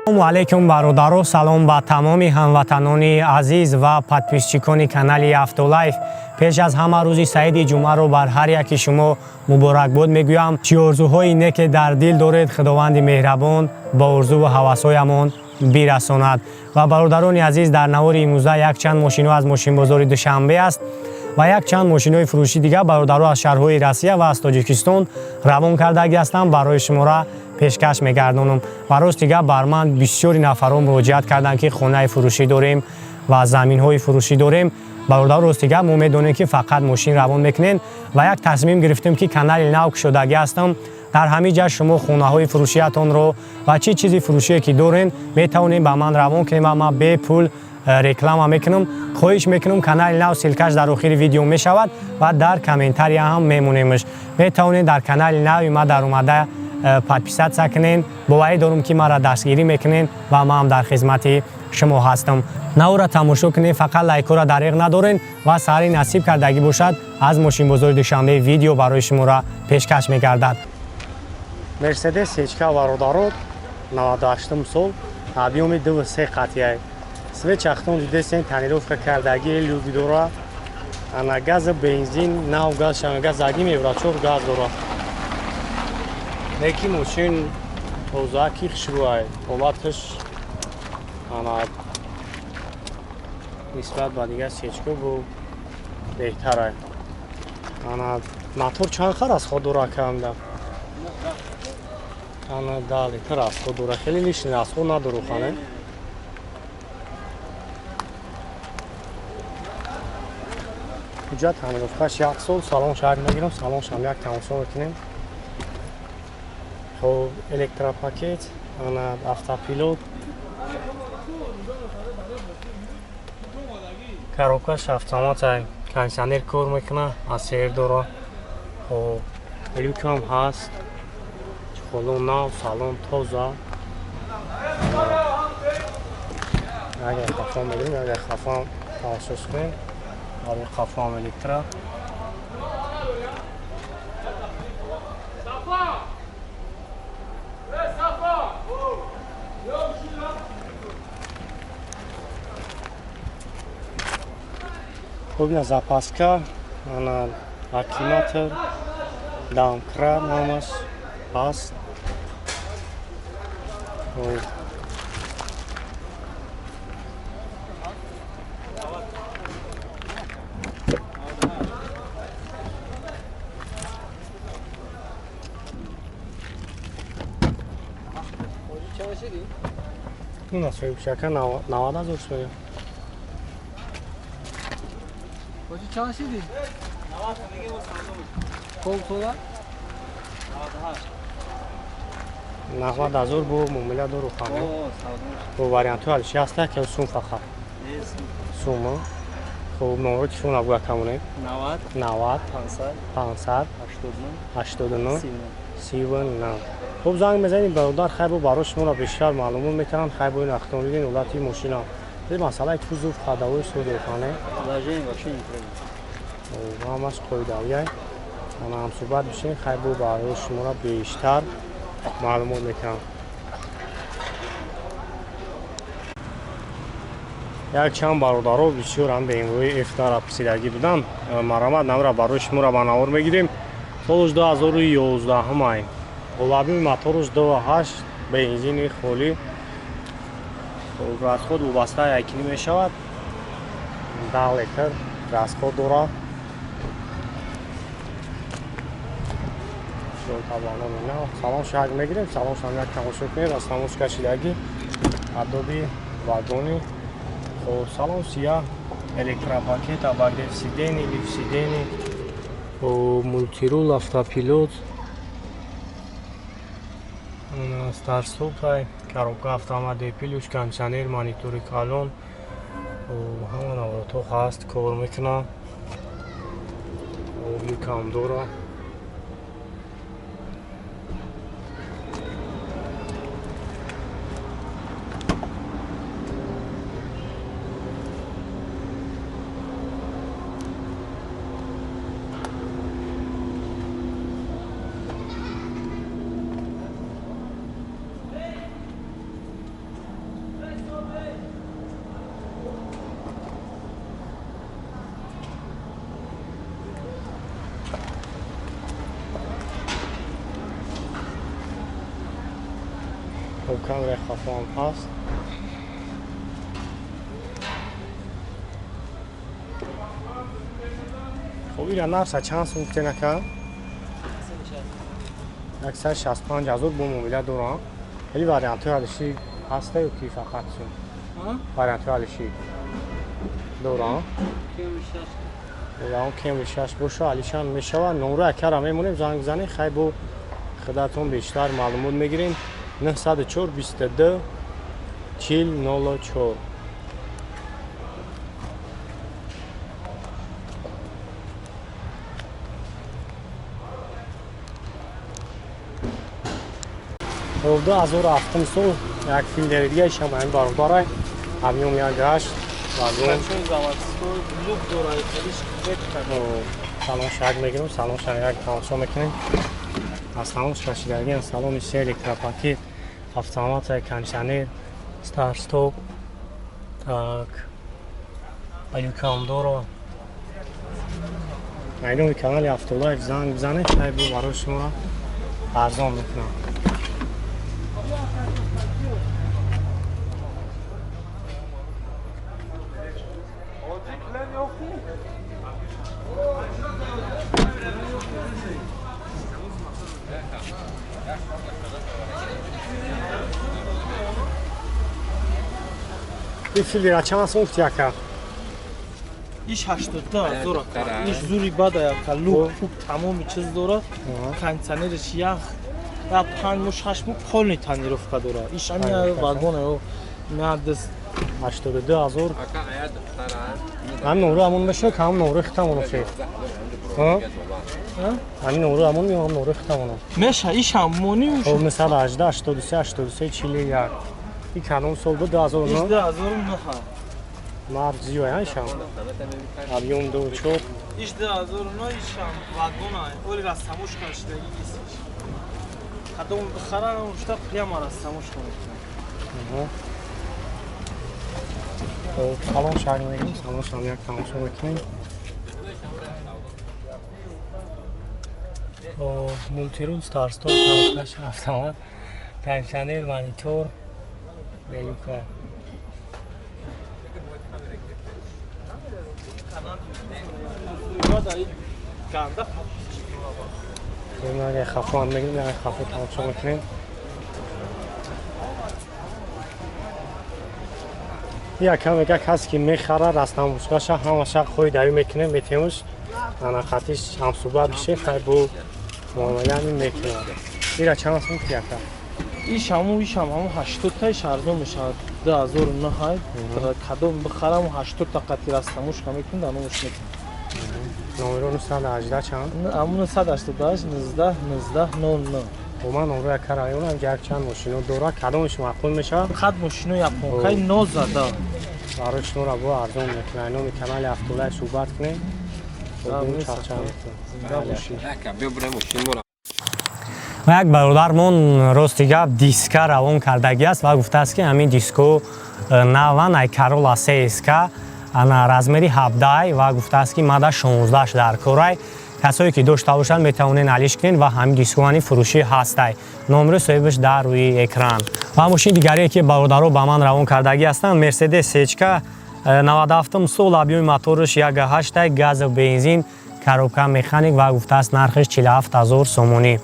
Ассалому алайкум, бародаро, салом ба тамоми ҳамватанони азиз ва подписчикони канали Автолайф. Пеш аз ҳама рӯзи саиди ҷумъаро бар ҳар яки шумо муборакбод мегӯям. Чӣ орзуҳои неке дар дил доред, Худованди меҳрабон ба орзуву ҳавасҳоямон бирасонад. Ва бародарони азиз, дар навори имрӯза якчанд мошино аз мошинбозори Душанбе аст ва якчанд мошинои фурӯши дигар бародаро аз шаҳрҳои Россия ва аз Тоҷикистон равон кардагӣ ҳастанд, барои шуморо пешкаш мегардонам. Ва рости гап, бар ман бисёри нафарон муроҷиат карданд, ки хонаи фурӯшӣ дорем ва заминҳои фурӯшӣ дорем. Бародар, рости гап, мо медонем, ки фақат мошин равон мекунем ва як тасмим гирифтем, ки канали нав кушодагӣ ҳастам. Дар ҳамин ҷа шумо хонаҳои фурӯшиятонро ва чӣ чизи фурӯшие ки дорен, метавонем ба ман равон кунем ва ман бепул реклама мекунам. Хоҳиш мекунам, канали нав ссылкаш дар охири видео мешавад ва дар комментария ҳам мемонемш. Метавонед дар канали нави ма даромада подписаться кунен. Боварӣ дорам, ки маро дастгирӣ мекунен ва ман дар хизмати шумо ҳастам. Навора тамошо кунед, фақат лайкҳоро дариғ надорен ва саҳари насиб кардагӣ бошад, аз мошинбозори Душанбе видео барои шуморо пешкаш мегардад. Мерседес сечка, бародаро, 98 сол, объёми 2,3 қатъияй. Свет чахтон дидесен, тонировка кардагӣ, люк дора, ана газа, бензин нав, газ шама, газ заги мебра, чор газ дора. Неки мошин тозаки хушрӯай, ҳолаташ ана нисбат ба дигар сечка бу беҳтарай. Ана мотор чанд хар расход дора канда? Ана 10 литр расход дора, хеле лишний расход надору хане. Ҳуҷҷат тонировкаш як сол, салон шак мегирам, салоншам як тамошо мекунем. Хоб, электропакет, ана автопилот, коробкаш автомат, кондиционер кор мекуна, АСР дора. Хоб, люкам ҳаст, чехоло нав, салон тоза. Агар хафо мегирем, агар хафо тамошо кунем, барои хафоам электро. Хуб, ина запаска, ана аккумулятор, домкрат ҳамаш ҳаст. Хуб, ина соҳибшака 90 000 соя. Hoca чанд шидӣ? Кол тола? 90 000 бо муомила дору хане. Бо вариантҳои алиши ҳаста ки сум фақат? Сума. Хуб, номеро телефона буга камонем. 90 90 500 500 89 89 39. 39. Хуб, занг мезанем, бародар, хайр, бо барои шуморо бештар маълумот метавонанд. Хайр, бо ин автомобили ҳолати мошина. Ин масъалаи кузов, ходовой судохане. Положение вообще не требует. Ҳамаш қоидавияй. Ана ҳамсӯҳбат бишем, хайр, бо барои шуморо бештар маълумот метавонанд. Якчанд бародаро бисёр ҳам BMW F-ра пурсидагӣ буданд. Марамат намра барои шуморо ба навор мегирем. Солаш 2011 май. Ғулаби мотораш 2.8, бензини холӣ. Расход вобаста якинӣ мешавад. 10 литр расход дорад. Салон шак мегирем, салон шам як тамошо кунед, аз тамош кашидагӣ, адоби вагони. Хоб, салон сия, электропакет, обогрев сидений, лифт сидений, мультирул, автопилот, старт-стопай, коробка автомат плюс, кондиционер, монитори калон, ҳама наворотҳо ҳаст, кор мекунад, люкам дора. Хоб, камераи хафо ҳам ҳаст. Хоб, ира нарса чанд сум гуфтен, ака? 165 ҳазор бо муомила дорам. Хеле вариантҳои алишӣ ҳаста ё ки фақат сум? Вариантҳои алишӣ дорам. Он Кемри 6 боша, алишам мешавад. Номро акара мемонем, занг бизанед, хай бо худатон бештар маълумот мегирем. 904 22 40 04. Хоб, 2007 сол як филдери дига ишам ҳамин бародарай, объём 1,8, вагон. Салон шак мегирем, салон шак як тамошо мекунем. Аз салон кашидагиан, салони се электропакет, автомат, кондиционер, старт-стоп, так, алюкам дора. Айноми канали Автолайф занг бизанед, шай бу барои шуморо арзон мекунам. Ин филдера чанд сум гуфти, ака? Иш 82 ҳазор, ака. Иш зури бада, ака. Люк, пук, тамоми чиз дорад. Кондиционериш ях. Я 5 моҳ, 6 моҳ полный тонировка дорад. Иш ами вагона на даст. 82 ҳазор. Ҳамин номро ҳамон мешава, ки ҳамон номрои хитамоно шед? Ҳамин номро ҳамон ё ҳам номрои хитамоно? Меша, иш ҳам мони. Хоб, 918 83 83 41. И кадом сол буд? 2009? Иш 2009. Мард зиёя ишам. Объём 2,4. Иш 2009, ишам вагона. Оли растамошка шидаги нест. Кадом бихарам, ушта прямо растамошка мекунам. Хоб, салон шаҳр мегирем, салон шаҳр як тамошо мекунем. Мультирул, старт-стоп, коробкаш автомат, кондиционер, монитор, велюка. Ганда. Хафо ҳам мегирем, як хафо тамошо мекунем. Яка мега, касе ки мехара, растамбушкаша ҳамаша хои дарӣ мекунем, метемуш, ана хатиш ҳамсӯҳбат бишем, хай бо муомилани мекунам. Ира чанд сум гуфти, ака? Иш ҳаму 80 та, иш арзон мешавад. 2009. Кадом бихарам, 80 та қати растамошка мекунам, дар номаш мекунам. Номеро 918 чанд? Ҳамун 988 19 19 00. Бо ман номро яка районам, якчанд мошино дора, кадомаш маъқул мешавад? Қад мошино японкаи нозада. Барои шуморо бо арзон мекунам. Номи канали Автолайф суҳбат кунем. Зинда бошӣ. Ва як бародармон, рости гап, диска равон кардагӣ аст ва гуфтааст, ки ҳамин диско наван, ай Карола CSK, ана размери 17 ва гуфтааст, ки мада 16 дар корай. Касое ки дошта бошанд, метавонед алиш кунед ва ҳамин дискоани фурӯшӣ ҳастай. Номери соҳибаш дар рӯи экран. Ва мошини дигаре, ки бародаро ба ман равон кардагӣ ҳастанд, Мерседес сечка, 97 сол, объёми мотораш 1,8, газу бензин, коробка механик ва гуфтааст, нархаш 47 ҳазор сомонӣ.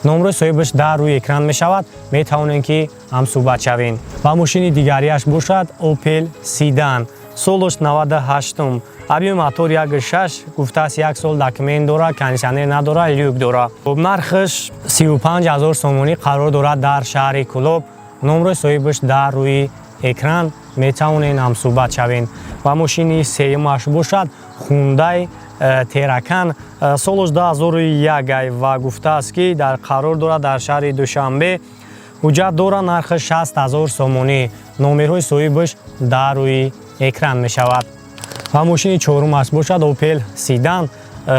Номрои соҳибаш дар рӯи экран мешавад, метавонем ки ҳамсӯҳбат шавем. Ва мошини дигариаш бошад Опел седан, солаш 98, объёми мотор 1,6, гуфтааст, як сол документ дорад, кондиционер надорад, люк дорад. Нархаш 35 ҳазор сомонӣ, қарор дорад дар шаҳри Кӯлоб. Номрои соҳибаш дар рӯи экран, метавонем ҳамсӯҳбат шавем. Ва мошини сеюмаш бошад Хундай Терракан, солаш 2001 ва гуфтааст, ки дар қарор дорад дар шаҳри Душанбе, ҳуҷҷат дорад, нархи 60 ҳазор сомонӣ. Номерҳои соҳибаш дар рӯи экран мешавад. Ва мошини чорумаш бошад Опел седан,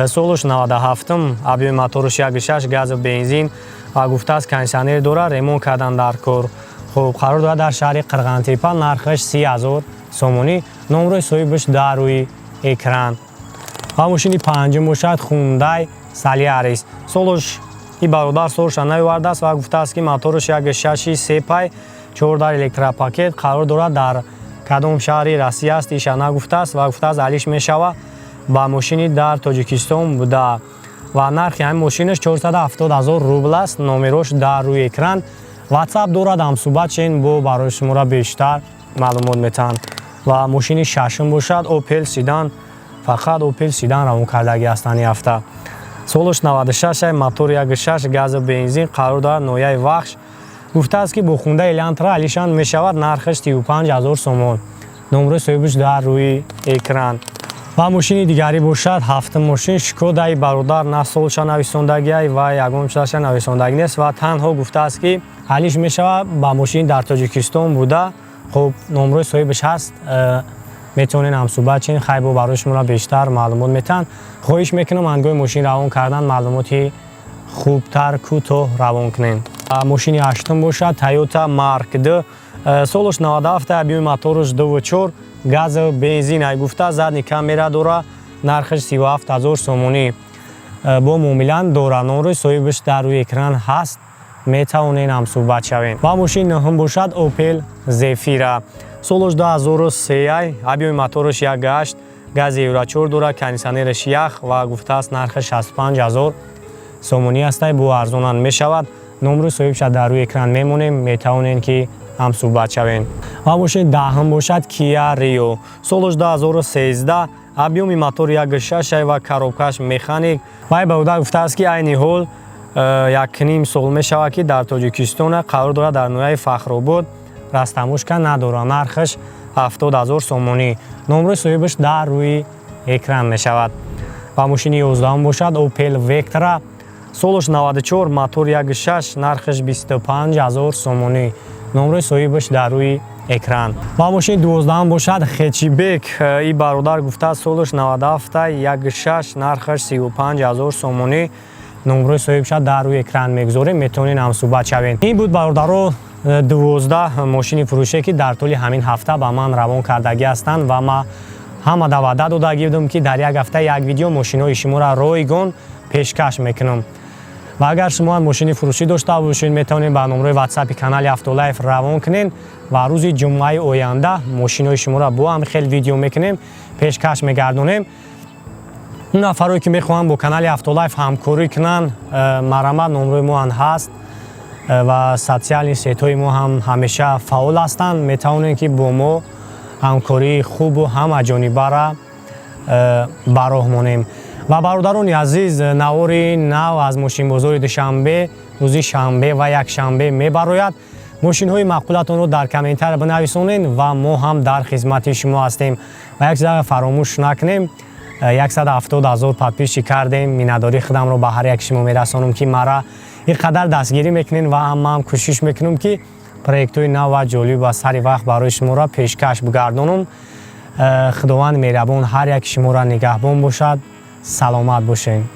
солаш 97, объёми мотораш 1,6, газу бензин ва гуфтааст, кондиционер дорад, ремонт кардан дар кор. Хуб, қарор дорад дар шаҳри Қирғантепа, нархаш 30 ҳазор сомонӣ. Номрои соҳибаш дар рӯи экран. Ва мошини панҷум бошад Хундай Солярис, солаш и бародар солша наовардааст ва гуфтааст, ки мотораш 1,6 се пай. Чордар электропакет қарор дорад. Дар кадом шаҳри Россия аст, иша нагуфтааст ва гуфтааст, алиш мешава, ба мошини дар Тоҷикистон буда ва нархи ҳамин мошинаш 470 ҳазор рубл аст. Номерош дар рӯи экран, WhatsApp дорад, ҳамсӯҳбат шен, бо барои шуморо бештар маълумот метаҳанд. Ва мошини шашум бошад Опел седан, фақат Опел седан равон кардагӣ ҳастанд ин ҳафта. Солаш 96, мотор 16, газу бензин, қарор дорад ноҳияи Вахш. Гуфтааст, ки бо Хундай Элантра алишан мешавад, нархаш 35 ҳазор сомон. Номрои соҳибаш дар рӯи экран. Ва мошини дигарӣ бошад, ҳафтум мошин Шкодаи. Бародар на солша нависондагиай ва ягон чизаша нависондагӣ нест ва танҳо гуфтааст, ки ҳалиш мешавад, ба мошини дар Тоҷикистон буда. Хуб, номрои соҳибаш ҳаст, метавонед ҳамсӯҳбат шин, хайбо барои шуморо бештар маълумот метаҳанд. Хоҳиш мекунам, ҳангоми мошин равон кардан маълумоти хубтар, кӯтоҳ равон кунем. Мошини ҳаштум бошад Тойота Марк Д, солаш 97, объёми мотораш 2,4, газу бензин ай. Гуфта, задний камера дора, нархаш 37 ҳазор сомонӣ, бо муомилан дора. Номрои соҳибаш дар рӯи экран ҳаст, метавонед ҳамсӯҳбат шавед. Ва мошини нӯҳум бошад Опел Зефира, солаш 2003, объёми мотораш 1,8, гази Евро 4 дора, кондитсионераш ях ва гуфтааст, нархаш 65 ҳазор сомонӣ ҳастай, бо арзонан мешавад. Номрои соҳибша дар рӯи экран мемонем, метавонед, ки ҳамсӯҳбат шавем. Ва мошини даҳум бошад Киа Рио, солаш 2013, объёми мотор 1,6 ва коробкаш механик. Вай бародар гуфтааст, ки айни ҳол якним сол мешавад, ки дар Тоҷикистон, қарор дорад дар ноҳияи Фахробод, растаможка надорад, нархаш 70 ҳазор сомонӣ. Номрои соҳибаш дар рӯи экран мешавад. Ва мошини 11-ум бошад Опел Вектра, солаш 94, мотор 1,6, нархаш 25 ҳазор сомонӣ. Номрои соҳибаш дар рӯи экран. Ва мошини 12-ум бошад хэтчбек. И бародар гуфтааст, солаш 97, 1,6, нархаш 35 ҳазор сомонӣ. Номрои соҳибша дар рӯи экран мегузорем, метавонед ҳамсӯҳбат шавед. Ин буд, бародаро, 12 мошини фурӯше, ки дар тӯли ҳамин ҳафта ба ман равон кардагӣ ҳастанд. Ва ман ҳама да ваъда додагӣ будам, ки дар як ҳафта як видео мошинҳои шуморо ройгон пешкаш мекунам. Ва агар шумо мошини фурӯшӣ дошта бошед, метавонед ба номрои ватсапи канали Автолайф равон кунед ва рӯзи ҷумъаи оянда мошинҳои шуморо бо ҳам хел видео мекунем, пешкаш мегардонем. Он нафарое, ки мехоҳанд бо канали Автолайф ҳамкорӣ кунанд, марҳамат, номрои мо ҳам ҳаст ва социальный сеть ҳои мо ҳам ҳамеша фаъол ҳастанд. Метавонед, ки бо мо ҳамкории хубу ҳамаҷонибара ба роҳ монем. Ва, бародарони азиз, навори нав аз мошинбозори Душанбе рӯзи шанбе ва якшанбе мебарояд. Мошинҳои маъқулатонро дар комментария бинависонед ва мо ҳам дар хизмати шумо ҳастем. Ва як чиза фаромӯш накунем: 170 ҳазор подписчик кардем. Миннатдории худамро ба ҳар яки шумо мерасонам, ки мара ин қадар дастгирӣ мекунед, ва ҳам ман кӯшиш мекунам, ки проектҳои нав ва ҷолиб ва сари вақт барои шуморо пешкаш бигардонам. Худованд меҳрабон ҳар яки шуморо нигаҳбон бошад. Саломат бошед.